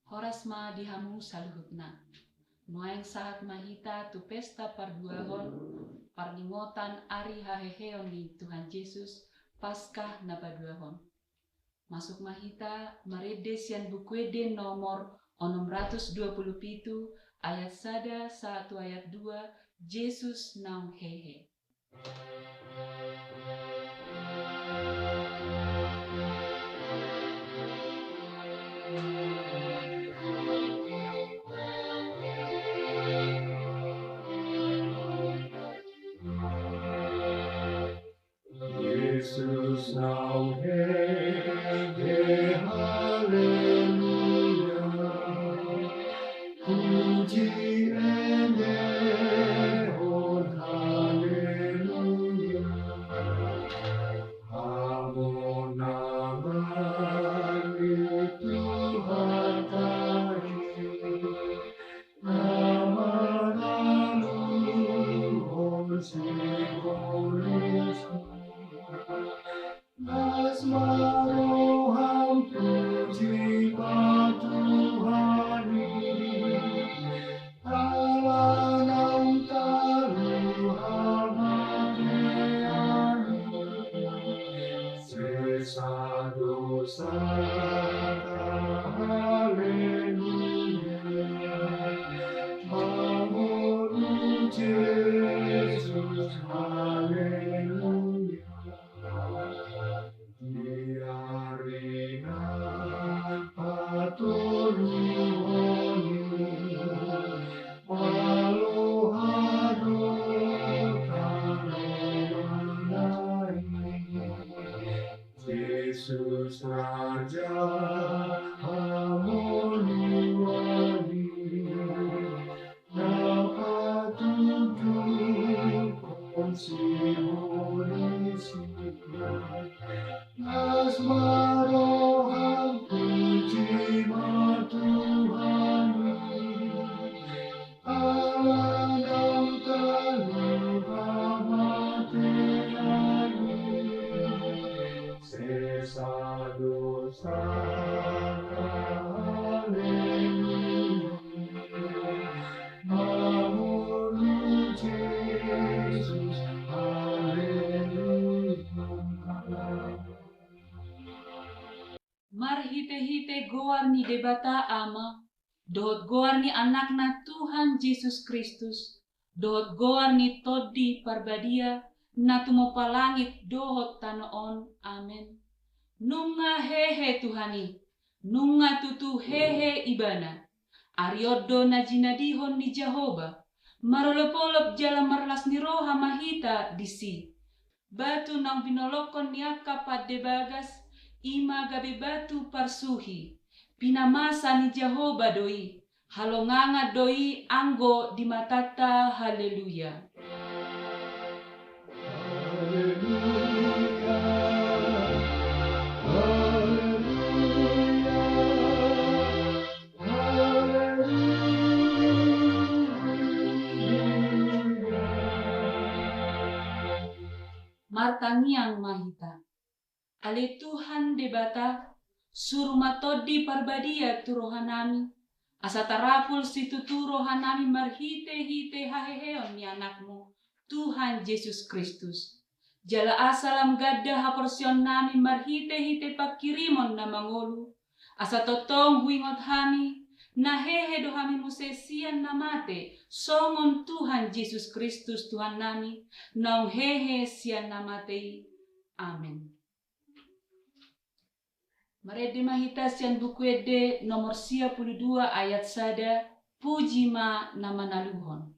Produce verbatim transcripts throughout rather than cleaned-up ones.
Horas ma di hamu saluhutna. Nuaeng sahat ma hita tu pesta parduahon parningotan ari haheheon ni Tuhan Jesus, Paskah na paduahon. Masuk ma hita marende sian Buku Ende nomor onom ratus dua pulu pitu, ayat sada sahat tu ayat dua, Jesus naung hehe. Jesus naung hehe, haleluya. Puji endehon, haleluya. Hamonangan ni Tuhanta i, na mangaluhon sibolis. Las ma roham, puji ma Tuhan i, ala naung talu hamatean i, sesa dosanta, haleluya. Mangolu Jesus, haleluya. Di ari na patoluhon i, paloha do tano mandai. Jesus Raja hamonuan i, na patuduhon sibolis i. Las ma roham, puji ma Tuhan i, ala naung talu hamatean i, sesa dosanta, haleluya. Mangolu Jesus, haleluya. Marhitehite goar ni Debata Ama, dohot goar ni Anakna Tuhan Jesus Kristus, dohot goar ni Tondi Parbadia, na tumompa langit dohot tano on. Amen. Nunga hehe Tuhan i, nunga tutu hehe Ibana. Ari on do na jinadihon ni Jahowa, marolopolop jala marlas ni roha ma hita disi. Batu naung binolongkon ni angka pande bagas, i ma gabe batu parsuhi. Pinamasa ni Jahowa do i, halongangan do i anggo di matanta. Haleluya. Haleluya. Haleluya. Martangiang ma hita. Ale Tuhan Debata, suru ma Tondi Parbadia tu rohanami, asa tarapul situtu rohanami marhitehite haheheon ni Anakmu, Tuhan Jesus Kristus. Jala asa lam ganda haporseaonnami marhitehite pangkirimon na mangolu, asa tongtong huingot hami, na hehe do hami muse sian na mate, songon Tuhan Jesus Kristus Tuhannami, naung hehe sian na mate i. Amen. Marende ma hita sian Buku Ende nomor sia pulu dua ayat sada, Puji ma na manaluhon.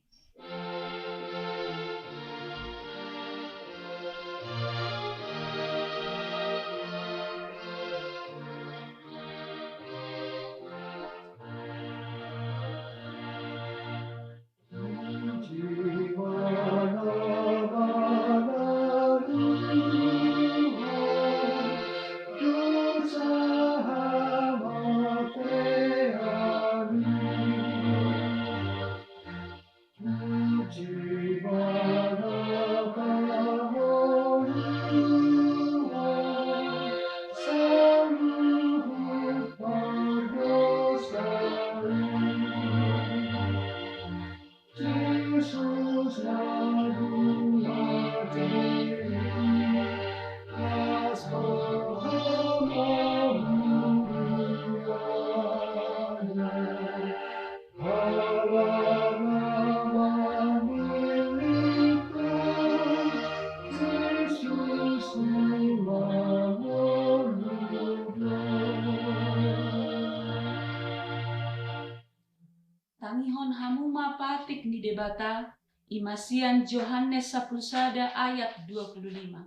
ma patik ni Debata, i ma sian Johannes sampulu sada ayat dua pulu lima.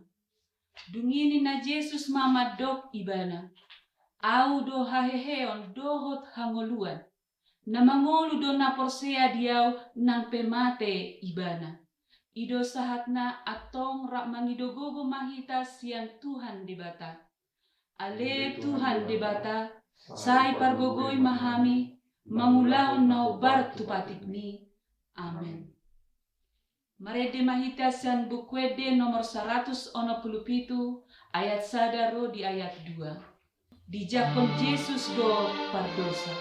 Dung i ninna Jesus ma mandok ibana: Ahu do haheheon dohot hangoluan. Na mangolu do na porsea di Ahu nang pe mate ibana. I do sahatna antong rap mangido gogo ma hita sian Tuhan Debata. Ale Tuhan Debata, sai pargogoi ma hami mangulahon na hombar tu patikmi. Amen. Marende ma hita sian Buku Ende nomor saratus onom pulu pitu, ayat sada ro di ayat dua. Dijangkon Jesus do pardosa.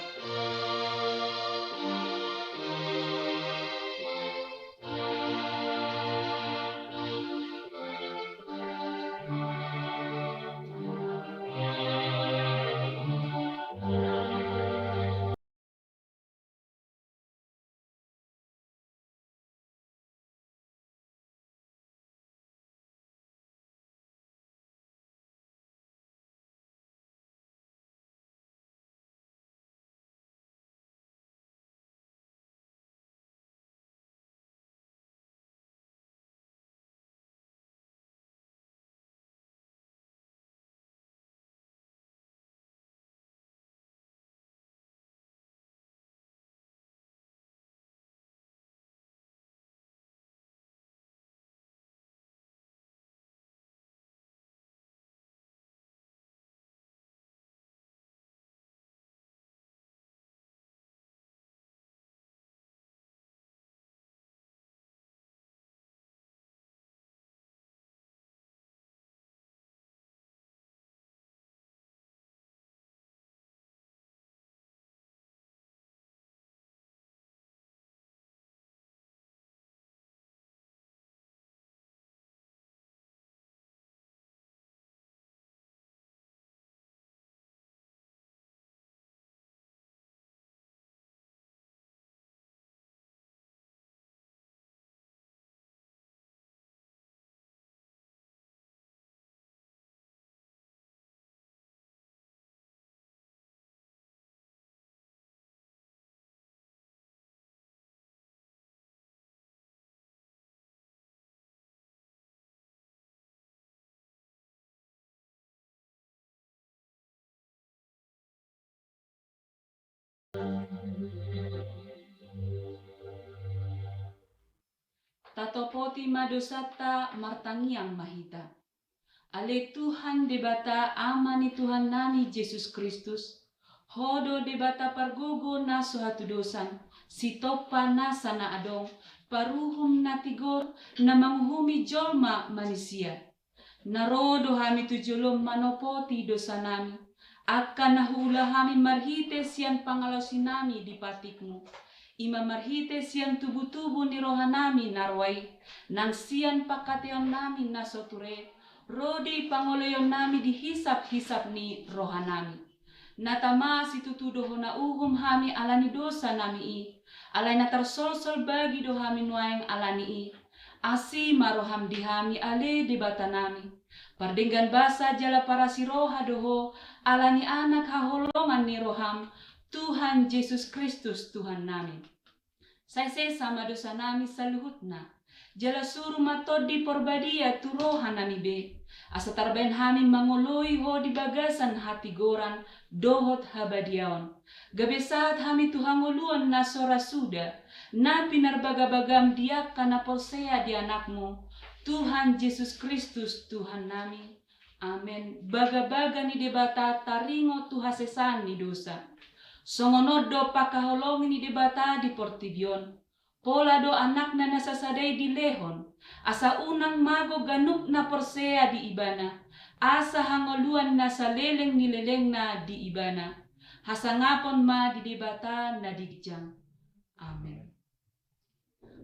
Tatopoti ma dosanta, martangiang ma hita. Ale Tuhan Debata, Ama ni Tuhannami Jesus Kristus, Ho do Debata pargogo na so hatudosan, Sitompa nasa na adong, Paruhum na tigor, na manguhumi jolma manisia. Na ro do hami tu jolom manopoti dosanami, angka na huula hami marhite sian pangalaosinami di patikmu, i ma marhite sian tubutubu ni rohanami na roa i, nang sian pangkataionnami na so ture, ro di pangoloionnami di hisaphisap ni rohanami. Na tama situtu do hona uhum hami ala ni dosanami i, alai na tarsolsol bagi do hami nuaeng ala ni i. Asi ma roham di hami, ale Debatanami. Pardenggan basa jala parasi roha do Ho, ala ni Anak haholongan ni roham, Tuhan Jesus Kristus Tuhannami. Sai sesa ma dosanami saluhutna, jala suru ma Tondi Porbadia tu rohanami be, asa tarbaen hami mangoloi Ho di bagasan hatigoran dohot habadiaon. Gabe sahat hami tu hangoluan na so ra suda, na pinarbagabagam di angka na porsea di Anakmu, Tuhan Jesus Kristus Tuhannami. Amen. Bagabaga ni Debata taringot tu hasesaan ni dosa. Songon on do pangkaholongi ni Debata di portibi on. Pola do Anakna na sasada i dilehon, asa unang mago ganup na porsea di Ibana, asa hangoluan na saleleng ni lelengna di Ibana. Hasangapon ma di Debata na ginjang. Amen.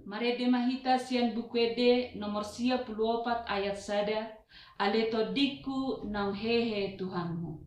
Marende ma hita sian Buku Ende nomor sia pulu opat ayat sada, Ale tondingku, naung hehe Tuhanmu.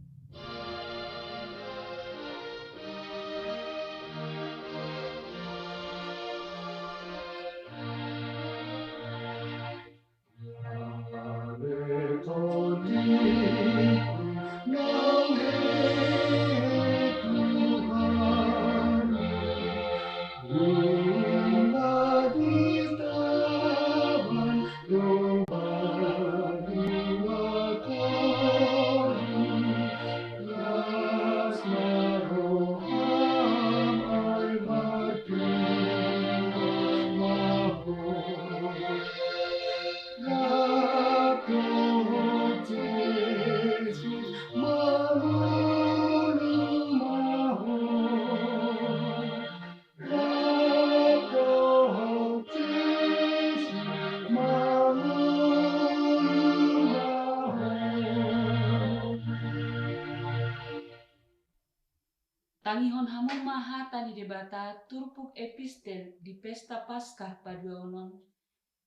Tangihon hamu ma hata ni Debata turpuk epistel di pesta Paskah paduahon on,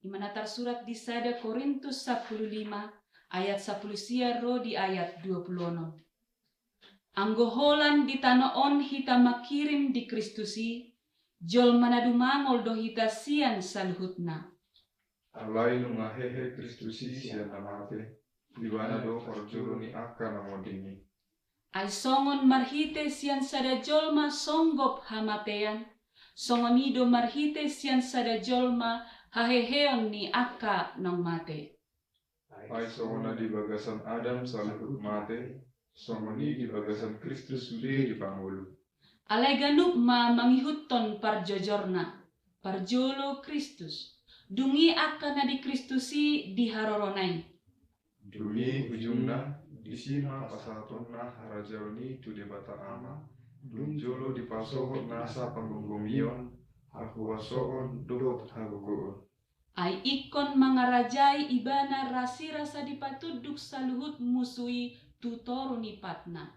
i ma na tarsurat di sada Korintus sampulu lima ayat sampulu sia ro di ayat dua pulu onom. Anggo holan di tano on hita mangkirim di Kristus i, jolma na dumangol do hita sian saluhutna. Alai nunga hehe Kristus i sian na mate, Ibana do parjolo ni angka na monding i. Ai songon marhite sian sada jolma songgop hamatean, songon i do marhite sian sada jolma haheheon ni angka naung mate. Ai songon na di bagasan Adam saluhut mate, songon i di bagasan Kristus sude dipangolu. Alai ganup ma mangihuthon parjojorna, parjolo Kristus, dung i angka na di Kristus i di harorona i. Dung i ujungna, disi ma pasahatonna harajaon i tu Debata Ama, dung jolo dipasohot nasa panggomgomion, hakuasoon dohot hagogoon. Ai ingkon mangarajai Ibana rasirasa dipatunduk saluhut musu i tu toru ni patna.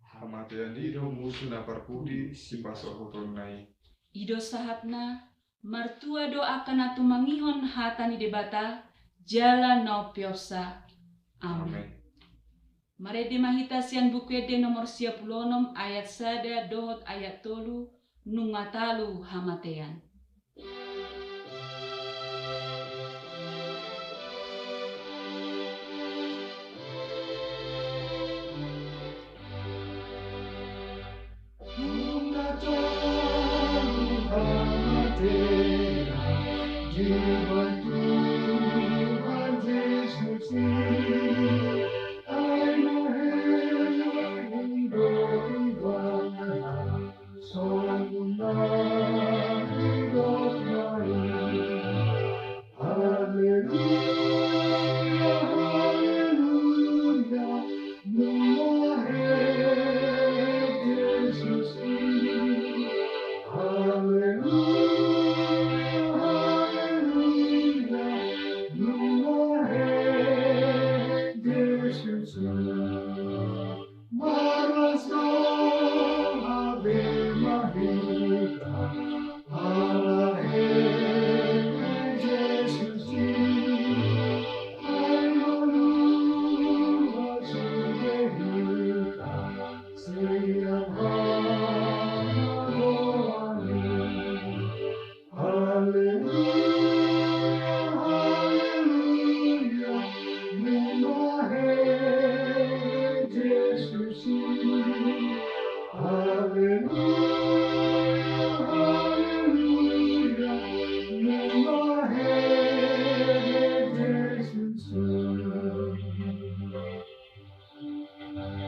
Hamatean i do musu na parpudi sipasohotonna i. I do sahatna, martua do angka na tumangihon hata ni Debata, jala na umpeopsa. Amen. Amen. Marende ma hita sian Buku Ende nomor sia pulu onom ayat sada dohot ayat tolu, nunga talu hamatean. Nunga talu hamatean, diboan Tuhan Jesus i. Alleluia, alleluia, nunga hehe Jesus i. Alleluia, alleluia, nunga hehe Jesus i.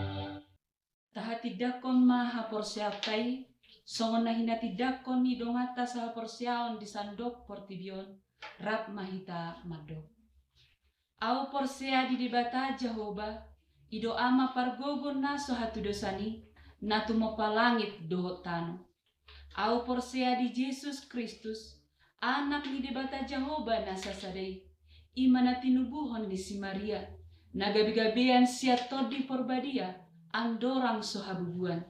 Tahatindangkon ma haporseaonta i, songon na hinatindangkon ni donganta sahaporseaon di sandok portibi on, rap ma hita mandok. Ahu porsea di Debata Jahowa, i do Ama pargogo na so hatudosan i, na tumompa langit dohot tano. Ahu porsea di Jesus Kristus, Anak ni Debata Jahowa na sasada i, i ma na tinubuhon ni si Maria, na gabegabean sian Tondi Porbadia, andorang so habubuan.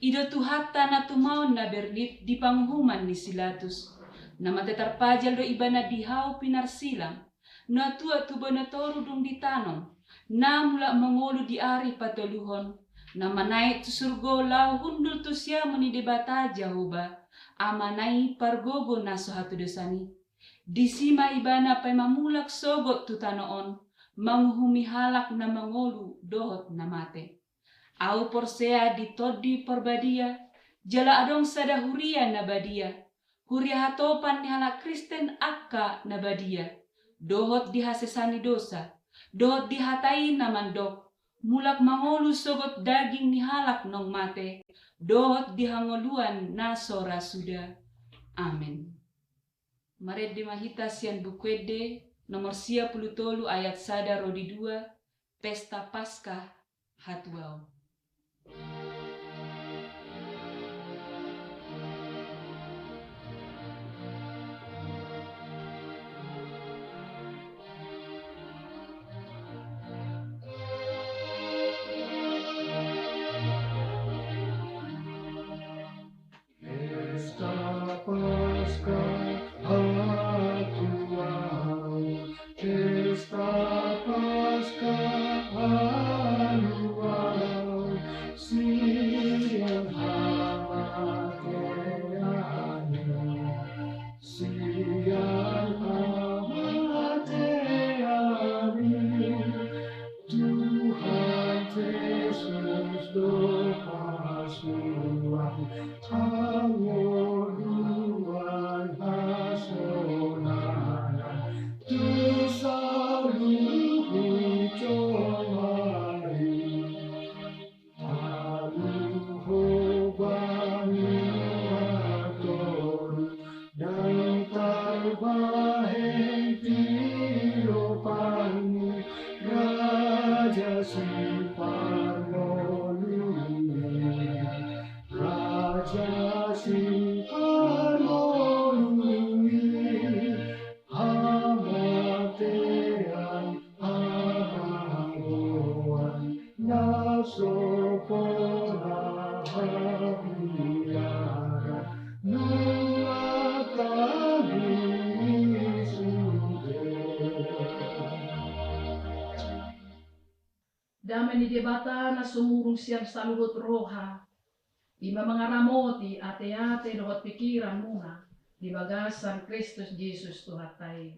I do Tuhanta na tumaon na bernit di panguhuman ni si Latus, na mate tarpajal do Ibana di hau pinarsilang, na tuat tu banua toru dung ditanom, na mulak mangolu di ari patoluhon, na manaek tu surgo laho hundul tu siamun ni Debata Jahowa, Amana i pargogo na so hatudosan i. Disi ma Ibana paima mulak sogot tu tano on, manguhumi halak na mangolu dohot na mate. Ahu porsea di Tondi Porbadia, jala adong sada huria na badia, huria hatopan ni halak Kristen angka na badia, dohot di hasesaan ni dosa, dohot di hata i na mandok, mulak mangolu sogot daging ni halak naung mate, dohot di hangoluan na so ra suda. Amen. Marende ma hita sian Buku Ende nomor sia pulu tolu ayat sada ro di dua, Pesta Paskah hatuaon. Jesus do pasuang, pangoluan hasonangan, tu saluhut jolma i. Aluho banua toru, ndang tarbahen tilopanmu, Raja Sipangolu i, Raja Sipangolu i. Hamatean, hababoan, na so pola habiaran, nunga taluhon sude. Dame ni Debata na sumurung sian saluhut roha, i ma mangaramoti ateate dohot pikiranmuna di bagasan Kristus Jesus Tuhanta i.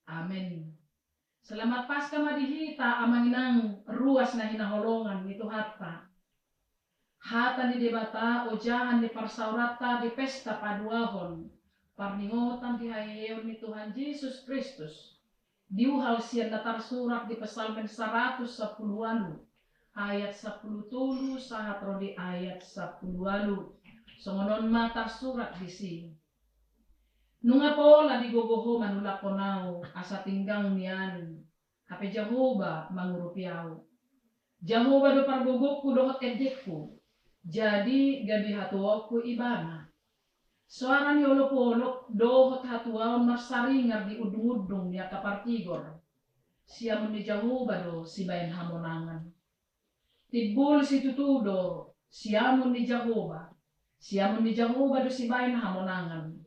Amen. Selamat Paskah ma di hita, amang inang ruas na hinaholongan ni Tuhanta. Hata ni Debata ojahan ni parsaoranta di pesta paduahon parningotan di haheheon ni Tuhan Jesus Kristus, diuhal sian na tarsurat di Psalmen saratus sampulu ualu, ayat sampulu tolu sahat ro di ayat sampulu ualu. Songon on ma tarsurat disi: Nunga pola digogo Ho manulakhon ahu, asa tinggang nian, hape Jahowa mangurupi ahu. Jahowa do pargogongku dohot endengku, jadi gabe hatuaonku Ibana. Soara ni olopolop dohot hatuaon marsaringar di undungundung ni angka partigor. Siamun ni Jahowa do sibaen hamonangan. Timbul situtu do siamun ni Jahowa, siamun ni Jahowa do sibaen hamonangan.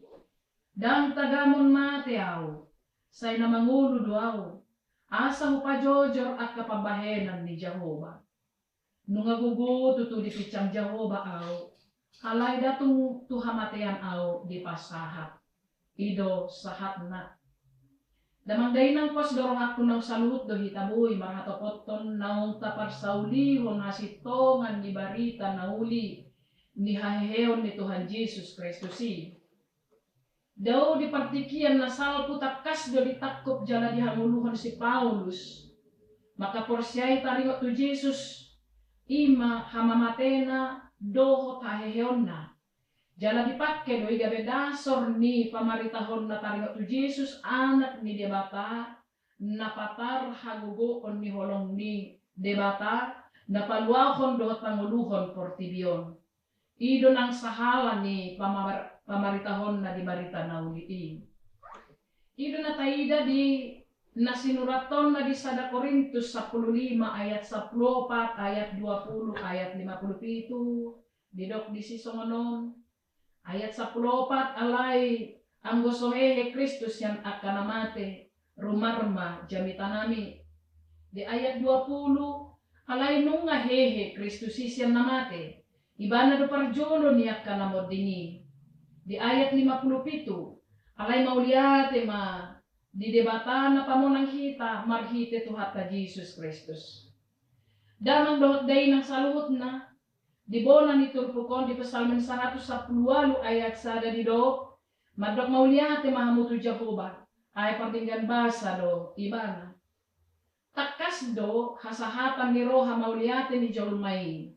Ndang tagamon mate ahu, sai na mangolu do ahu, asa hupajojor angka pambahenan ni Jahowa. Nunga gogo tutu dipinsang Jahowa ahu, alai ndang tung tu hamatean ahu dipasahat. I do sahatna. Damang dainang, pos do rohangku naung saluhut do hita boi marhatopothon naung taparsaulihon hasintongan ni barita na uli ni haheheon ni Tuhan Jesus Kristus i. Dao di partingkian na salpu tangkas do ditangkup jala dihangoluhon si Paulus. Mangkaporseai taringot tu Jesus, i ma hamamatena dohot haheheonna. Jala dipangke do i gabe dasor ni pamaritahonna taringot tu Jesus, Anak ni Debata, na patar hagogoon ni holong ni Debata, na paluahon dohot pangoluhon portibi on. I do nang sahala ni pamar-, pamaritahonna di barita na uli i. I do na taida di na sinurathonna di sada Korintus sampulu lima ayat sampulu opat, ayat dua pulu, ayat lima pulu pitu, didok disi songon on. Ayat sampulu opat: Alai anggo so hehe Kristus sian angka na mate, rumar ma jamitanami. Di ayat dua pulu: Alai nunga hehe Kristus i sian na mate, Ibana do parjolo ni angka na monding i. Di ayat lima pulu pitu: Alai mauliate ma di Debata na pamonang hita marhite Tuhanta Jesus Kristus. Damang dohot dainang saluhutna, di bona ni turpuk on di Psalmen saratus sampulu ualu ayat sada didok: Mandok mauliate ma hamu tu Jahowa, ai pardenggan basa do Ibana. Tangkas do hasahatan ni roha mauliate ni jolma i.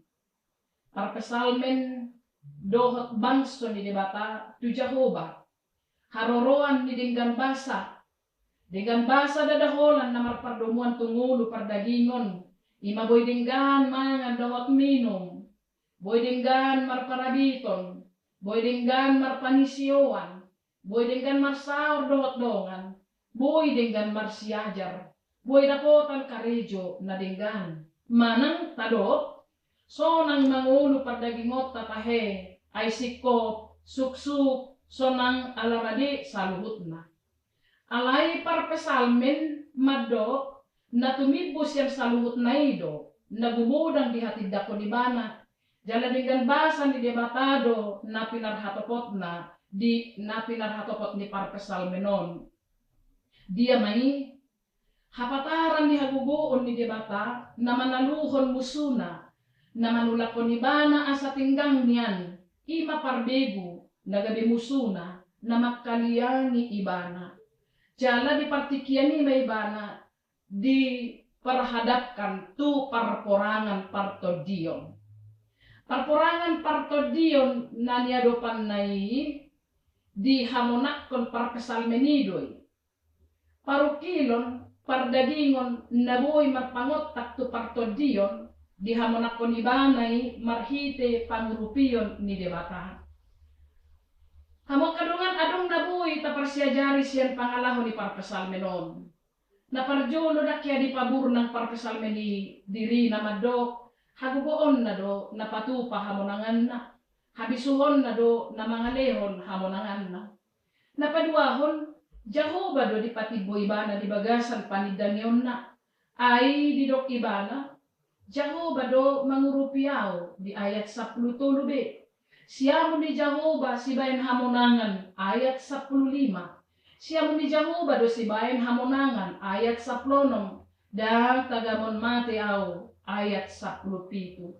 Parpsalmen dohot bangso ni Debata tu Jahowa. Haroroan ni denggan basa. Denggan basa ndada holan na marpardomuan tu ngolu pardagingon, i ma boi denggan mangan dohot minum, boi denggan marparabiton, boi denggan marpanisioan, boi denggan marsaor dohot dongan, boi denggan marsiajar, boi dapotan karejo na denggan. Manang tadok, sonang ma ngolu pardagingonta tahe, ai singkop, suksuk, sonang ala rade saluhutna. Alai parpsalmen mandok, na tumimbo sian saluhutna i do na gumodang dihatindangkon ibana. Jala denggan basa ni Debata do na pinarhatopotna di na pinarhatopot ni parpsalmen on. Dia ma i? Hapataran ni hagogoon ni Debata na manaluhon musuna, na manulakhon ibana asa tinggang nian, i ma parbegu na gabe musuna, na mangkaliangi ibana. Jala di partingkian i ma ibana diperhadapkan tu parporangan partondion. Parporangan partondion na niadopanna i dihamonangkon parpsalmen i do i. Parungkilon, pardagingon na boi marpangontak tu partondion, dihamonangkon ibana i marhite pangurupion ni Debata. Hamu angka dongan, adong na boi taparsiajari sian pangalaho ni parpsalmen on. Na parjolo, ndang hea dipaburnang parpsalmen i dirina mandok hagogoonna do na patupa hamonanganna, habisuhonna do na mangalehon hamonanganna. Na paduahon, Jahowa do dipatimbo ibana di bagasan panindangionna. Ai didok ibana, Jahowa do mangurupi ahu di ayat sampulu tolu be. Siamun ni Jahowa sibaen hamonangan, ayat sampulu lima. Siamun ni Jahowa do sibaen hamonangan, ayat sampulu onom. Ndang tagamon mate ahu, ayat sampulu pitu.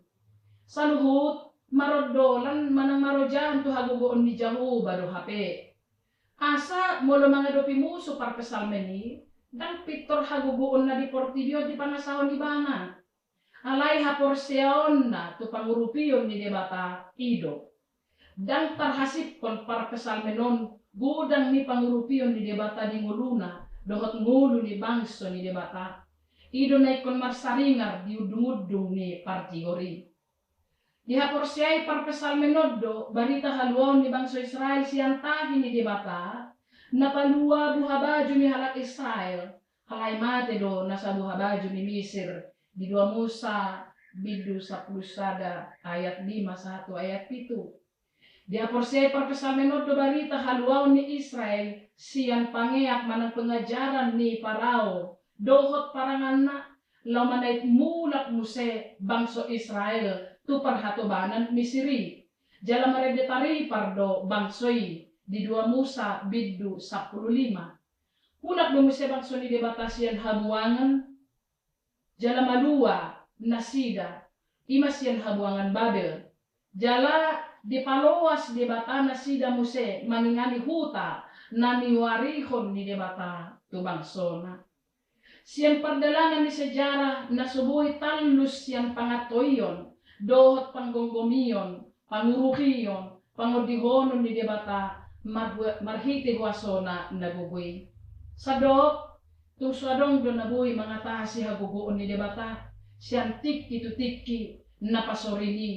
Saluhut marondolan manang marojahan tu hagogoon ni Jahowa do hape. Asa molo mangadopi musu parpsalmen i, ndang pintor hagogoonna di portibi on dipangasahon ibana. Alai haporseaonna tu pangurupion ni Debata i do. Ndang tarhasipkon parpsalmen on godang ni pangurupion ni Debata di ngoluna dohot ngolu ni bangso ni Debata. I do na ingkon marsaringar di undungundung ni partigor i. Dihaporseai parpsalmen on do barita haluaon ni bangso Israel sian tahi ni Debata, na palua buhabaju ni halak Israel, alai mate do nasa buhabaju ni Misir, di dua Musa bindu sampulu sada ayat lima sahat tu ayat pitu. Dihaporseai parpsalmen on do barita haluaon ni Israel sian pangeak manang pengajaran ni Parao dohot paranganna, laho manait mulak muse bangso Israel tu parhatobanan Misir i. Jala marende taripar do bangso i, di dua Musa bindu sampulu lima. Mulak do muse bangso ni Debata sian habuangan, jala malua nasida, i ma sian habuangan Babel. Jala dipaloas Debata nasida muse maningani huta na niuarihon ni Debata tu bangsona. Sian pardalanan ni sejarah na so boi tallus sian pangantoion dohot panggomgomion, pangurupion, pangondihonon ni Debata marhua-, marhite huasona na gogo i. Sandok, tung so adong do na boi mangatasi hagogoon ni Debata sian tingki tu tingki na pasoring i.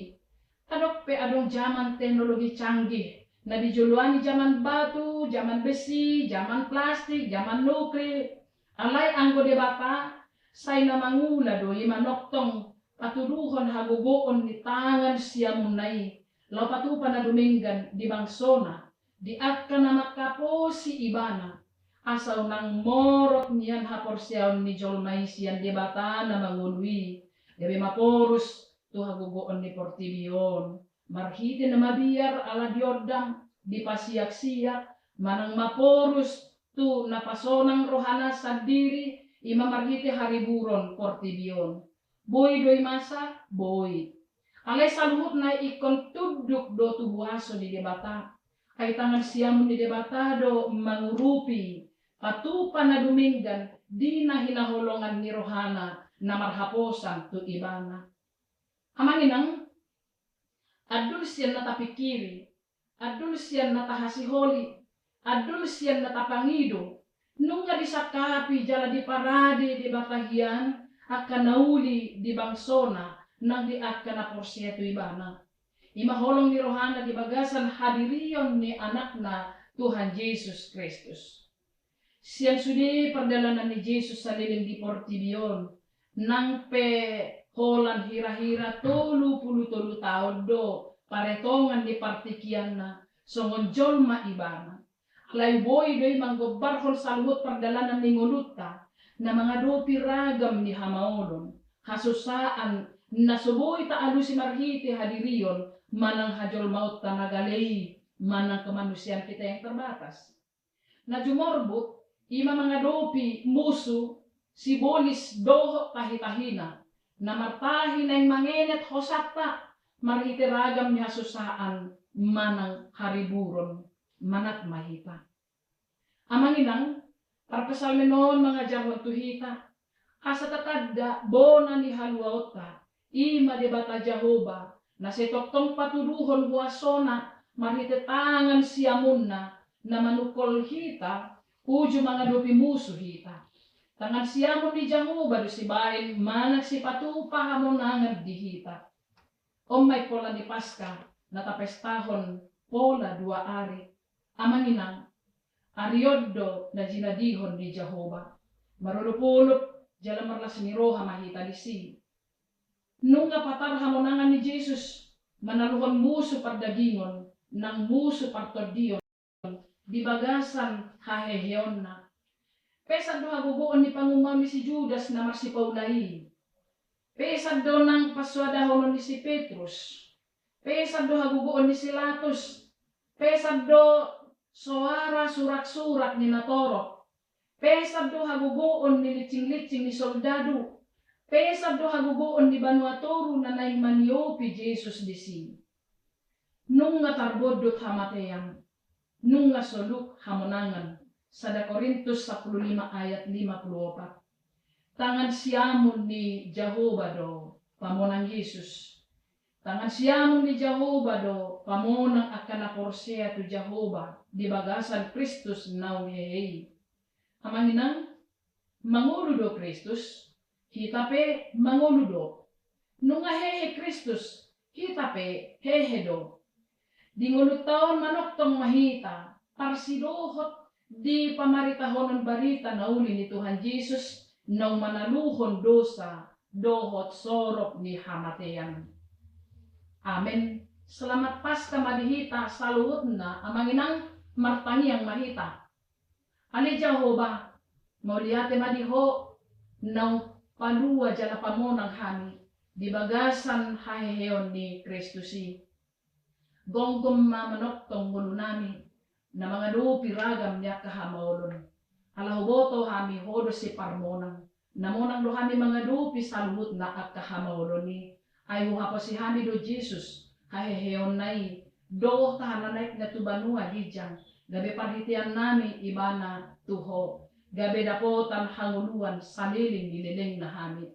Adong pe adong jaman teknologi canggih na dijoloani jaman batu, jaman besi, jaman plastik, jaman nuklir. Alai anggo Debata, sai na mangula do i manongtong patuduhon hagogoon ni tangan siamunna i, laho patupa na dumenggan di bangsona, di angka na mangkaposi ibana, asa unang morot nian haporseaon ni jolma i sian Debata na mangolu i, gabe maporus tu hagogoon ni portibi on, marhite na mabiar ala diondang, dipasiaksiak, manang maporus tu na pasonang rohana sandiri, i ma marhite hariburon portibi on. Boi do i masa? Boi. Alai saluhutna ingkon tunduk do tu huaso ni Debata. Ai tangan siamun ni Debata do mangurupi, patupa na dumenggan di na hinaholongan ni rohana na marhaposan tu ibana. Amang inang, andul sian na tapingkiri, andul sian na tahasiholi, andul sian na tapangido, nunga disangkapi jala diparade Debata hian angka na uli di bangsona nang di angka na porsea tu ibana. I ma holong ni rohana di bagasan hadirion ni Anakna Tuhan Jesus Kristus. Sian sude pardalanan ni Jesus saleleng di portibi on, nang pe holan hira-hira tolu pulu tolu taon do paretongan ni partingkianna songon jolma ibana. Alai boi do i manggombarhon saluhut pardalanan ni ngolunta na mangadopi ragam ni hamaolon, hasusaan na so boi taalusi marhite hadirion manang hajolmaonta na gale i manang kemanusiaan kita yang terbatas. Na jumorbut, i ma mangadopi musu, sibolis dohot tahitahina, na martahi naeng mangenet hosanta marhite ragam ni hasusaan manang hariburon, manat ma hita. Amang inang, parpsalmen on mangajarhon tu hita, asa tatanda bona ni haluaonta, i ma Debata Jahowa, na sai tongtong patuduhon huasona marhite tangan siamunna, na manungkol hita uju mangadopi musu hita. Tangan siamun ni Jahowa do sibaen manang sipatupa hamonangan di hita. On ma i pola ni Paska na tapestahon pola dua ari. Amang inang, ari on do na jinadihon ni Jahowa. Marolopolop jala marlas ni roha ma hita disi. Nunga patar hamonangan ni Jesus manaluhon musu pardagingon nang musu partondion di bagasan haheheonna. Pesan do hagogoon ni pangumaon ni si Judas na marsipaula i. Pesan do nang pansoadahonon ni si Petrus. Pesan do hagogoon ni si Latus. Pesan do soara suraksurak ni natorop. Pesan do hagogoon ni lincinglincing ni soldadu. Pesan do hagogoon ni banua toru na naeng maniopi Jesus disi. Nunga tarbondut hamatean, nunga soluk hamonangan. Sada Korintus sampulu lima ayat lima pulu opat. Tangan siamun ni Jahowa do pamonang Jesus. Tangan siamun ni Jahowa do pamonang angka na porsea tu Jahowa di bagasan Kristus naung hehe i. Amang inang, mangolu do Kristus, hita pe mangolu do. Nunga hehe Kristus, hita pe hehe do. Di ngolunta on manongtong ma hita parsidohot di pamaritahonon barita na uli ni Tuhan Jesus naung manaluhon dosa dohot sorop ni hamatean. Amen. Selamat Paska ma di hita saluhutna, amang inang, martangiang ma hita. Ale Jahowa, mauliate ma di Ho naung palua jala pamonang hami di bagasan haheheon ni Kristus i. Gomgom ma manongtong ngolunami na mangadopi ragam ni angka hamaolon. Ala huboto hami Ho do siparmonang. Na monang do hami mangadopi saluhutna angka hamaolon i. Ai huhaposi hami do Jesus haheheonna i, dohot tahan na naekna tu banua ginjang, gabe parhiteannami Ibana tu Ho, gabe dapotan hangoluan saleleng ni lelengna hami.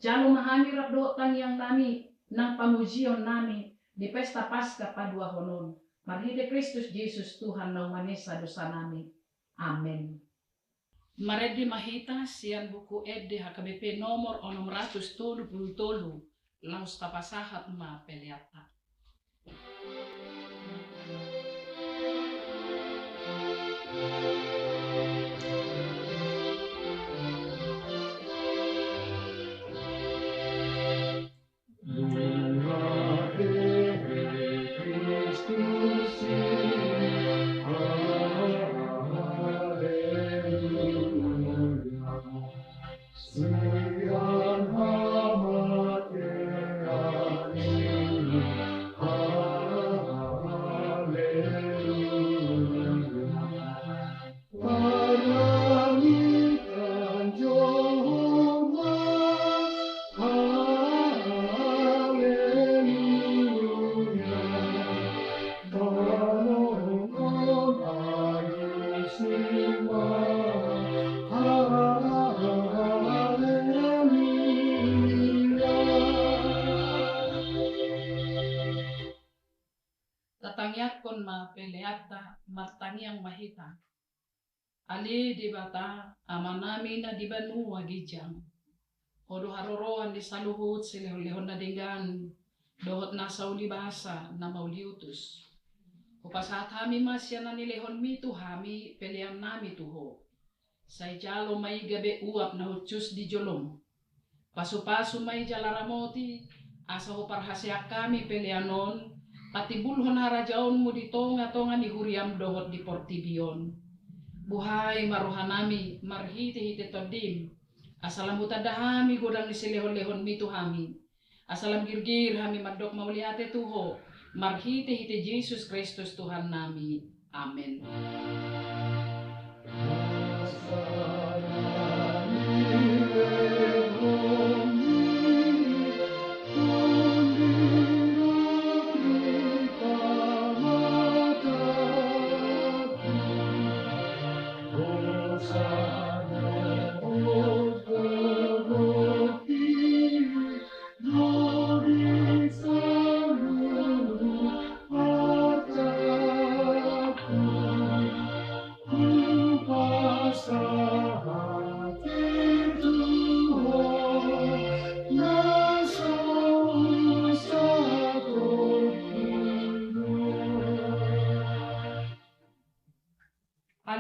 Jalo ma hami rap dohot tangiangnami nang pamujionnami di pesta Paska paduahon on, marhite Kristus Jesus Tuhan naung manesa dosanami. Amen. Marende ma hita sian Buku Ende H K B P nomor onom ratus tolu pulu tolu, laos tapasahat ma peleanta. Parlangitan Jahowa, haleluya. Tano on alusi ma, haleluya. Tatangiangkon ma peleanta, martangiang ma hita. Ale Debata, Amanami na di banua ginjang, Ho do haroroan ni saluhut silehonlehon na denggan dohot nasa ulibasa na mauliutus. Hupasahat hami ma sian na nilehonmi tu hami peleannami tu Ho. Sai jalo ma i gabe uap na hushus di jolom. Pasupasu ma i jala ramoti, asa huparhaseang hami pelean on patimbulhon harajaonmu di tongatonga ni huriam dohot di portibi on. Buhai ma rohanami marhitehite Tondim, asa lam hutanda hami godang ni silehonlehonmi tu hami, asa lam girgir hami mandok mauliate tu Ho marhitehite Jesus Kristus Tuhannami. Amen.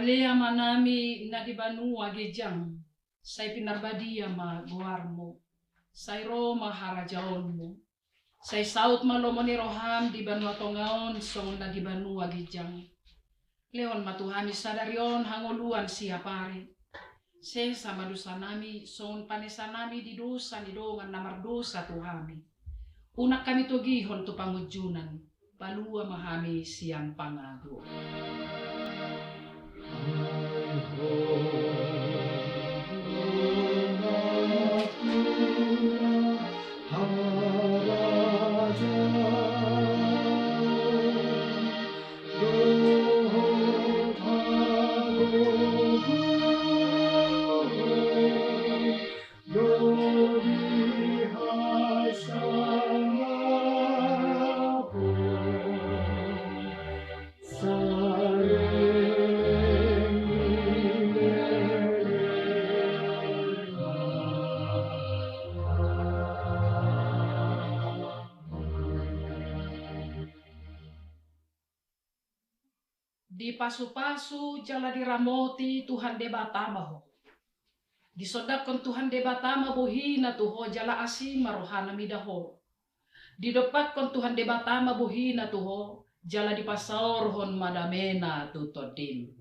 Ale Amanami na di banua ginjang, sai pinarbadia ma goarmu, sai ro ma harajaonmu, sai saut ma lomo ni roham di banua tonga on songon na di banua ginjang. Lehon ma tu hami sadari on hangoluan siapari. Sesa ma dosanami songon panesanami di dosa ni dongan na mardosa tu hami. Unang hami togihon tu pangunjunan, palua ma hami sian pangago. Dipasupasu jala diramoti Tuhan Debata ma ho. Disondangkon Tuhan Debata ma bohina tu ho jala asi ma rohana mida ho. Didompakkon Tuhan Debata ma bohina tu ho jala dipasaorhon ma damena tu tondim.